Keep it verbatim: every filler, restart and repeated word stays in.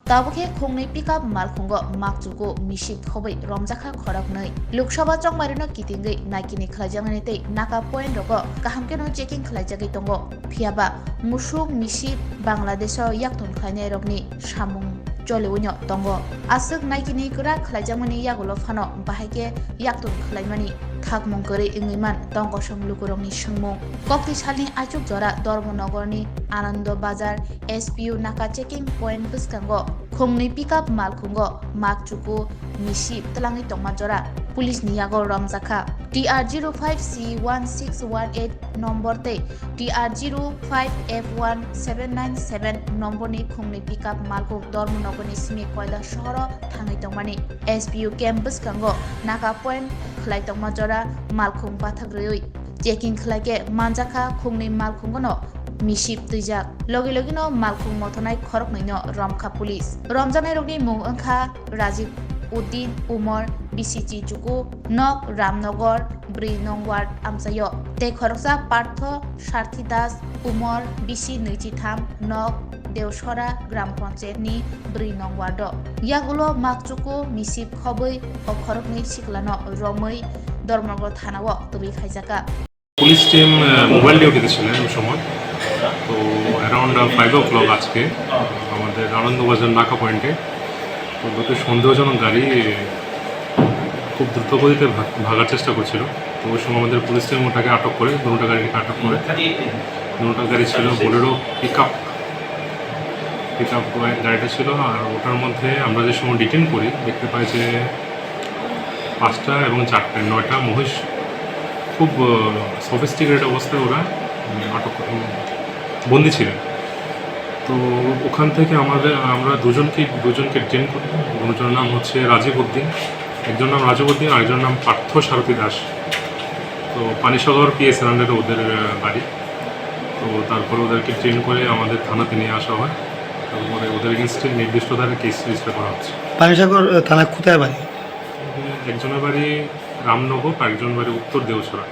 Tabuk khe khungnwi pickup malkhungo makchuku misip khobwi romjakha khoroknwi. Lok Sabha chongmarino kitingwi naikini khlaijaknani tei naka point rogo kaham kheno checking khlaijagwi tongo. Phiyaba musuk misip Bangladesho yaktun khlainairokni samung choliwino tongo. Aswk naikini kwrak khlaijakmani yagulo phano bahai khe yaktun khlaimani thakmung kwrwi wngwi man tongkosong lukurokni swngmung. Kokti salni achuk jora Dharmanagorni Anando Bazar S P U naka checking point bwskango khungnwi pickup malkhungo makchuku misip twlangwi tongma jora police ni yago romjakha. T R zero five C one six one eight number tei T R zero five F one seven nine seven number ni khungnwi pickup malkhung Dharmanagorni simi Koila sohoro thangwi tongmani. S P U camp bwskango naka point khlai tongma jora malkhung bathak rwui checking khlai khe manjakha khungnwi malkhungono misip twijak. Logi logino malkhung mothonai khoroknwino romkha police. Romjaknairokni mung wngkha Rajib Uddin, umor bisi chi chuku, nok Ramnagar, bwrwi nong ward amchaio. Tei khoroksa Partho Sarthi Das, umor bisi nwichitham, nok Deosora gram panchayat ni bwrwi nong ward o. Yagulo makchuku misip khobwi o khoroknwi siklano romwi Dharmanagar thanao twbwi phaijakha. Police team, আহ, mobile ডিউটিতে ছিলেন ওই সময়। তো around, আহ, five o'clock আজকে আমাদের আনন্দবাজার নাকা পয়েন্টে তো দুটো সন্দেহজনক গাড়ি খুব দ্রুত গতিতে ভাগ-, ভাগার চেষ্টা করছিল। তো ওই সময় আমাদের পুলিশ টিম ওটাকে আটক করে, দুটো গাড়িকে আটক করে, দুটো গাড়ি ছিল Bolero pick up, pick up গাড়িটা ছিল। আর ওটার মধ্যে আমরা যে সময় ডিটেন করি, দেখতে পাই যে পাঁচটা এবং চারটায়, নয়টা মহিষ খুব, আহ, সফিস্টিকেটেড অবস্থায় ওরা, উম, আটক, উম, বন্দী ছিলেন। তো ওখান থেকে আমাদের, আমরা দুজনকে, দুজনকে ডিটেন করি। দুজনের নাম হচ্ছে রাজীব উদ্দিন, একজন নাম রাজীব উদ্দিন, আরেকজন নাম পার্থ সারথী দাস। তো পানিসাগর পিএস আন্ডারে ওদের, আহ, বাড়ি। তো তারপরে ওদেরকে ডিটেন করে আমাদের থানাতে নিয়ে আসা হয়। তারপরে ওদের এগেনস্টে নির্দিষ্ট ধারায় কেস রেজিস্টার করা হচ্ছে। পানিসাগর, আহ, থানা কোথায় বাড়ি? একজনের বাড়ি রামনগর, আরেকজন বাড়ি উত্তর দেওছড়া।